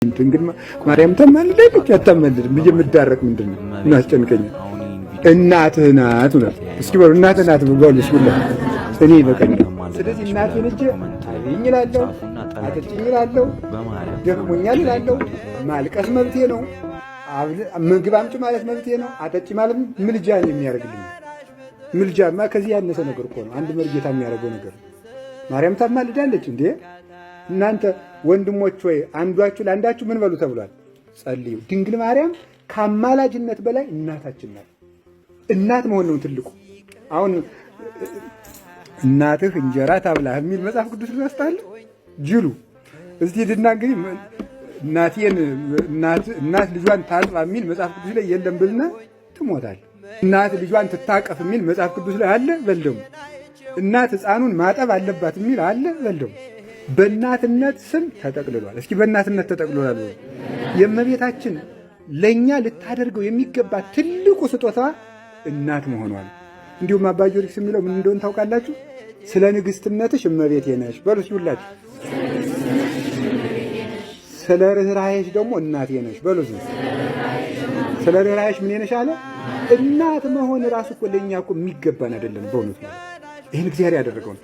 ድንግል ማርያም ታማልዳለች አታማልድም ብዬ የምዳረቅ ምንድን ነው? ምን አስጨንቀኛል? እናትህ ናት ነው። እስኪ በሉ እናትህ ናት በሉ እስኪ እኔ ይበቃኛል። ስለዚህ እናቴን እጄ አብኝ እላለሁ፣ አጠጭኝ እላለሁ፣ ደክሞኛል እላለሁ። ማልቀስ መብቴ ነው። ምግብ አምጪ ማለት መብቴ ነው። አጠጪ ማለት ምልጃ ነው የሚያደርግልኝ። ምልጃማ ከዚህ ያነሰ ነገር እኮ ነው። አንድ መርጌታ የሚያደርገው ነገር ማርያም ታማልዳለች እንዴ? እናንተ ወንድሞች ወይ አንዷችሁ ለአንዳችሁ ምን በሉ ተብሏል? ጸልዩ። ድንግል ማርያም ከአማላጅነት በላይ እናታችን ናት። እናት መሆን ነው ትልቁ። አሁን እናትህ እንጀራ ታብላህ የሚል መጽሐፍ ቅዱስ ልመስታል ጅሉ እስቲ ድና እንግዲህ እናቴን እናት ልጇን ታጥባ የሚል መጽሐፍ ቅዱስ ላይ የለም ብልና ትሞታል። እናት ልጇን ትታቀፍ የሚል መጽሐፍ ቅዱስ ላይ አለ በል ደግሞ። እናት ሕፃኑን ማጠብ አለባት የሚል አለ በል ደግሞ። በእናትነት ስም ተጠቅልሏል። እስኪ በእናትነት ተጠቅልሏል። የእመቤታችን ለእኛ ልታደርገው የሚገባ ትልቁ ስጦታ እናት መሆኗል። እንዲሁም አባ ጊዮርጊስ የሚለው ምን እንደሆነ ታውቃላችሁ? ስለ ንግስትነትሽ እመቤቴ ነሽ በሉ እስኪ ሁላችሁ። ስለ ርኅራኄሽ ደግሞ እናቴ ነሽ በሉ እስኪ። ስለ ርኅራኄሽ ምን ነሽ አለ። እናት መሆን ራሱ እኮ ለእኛ እኮ የሚገባን አይደለም በእውነት ማለት ይህን እግዚአብሔር ያደረገው ነው።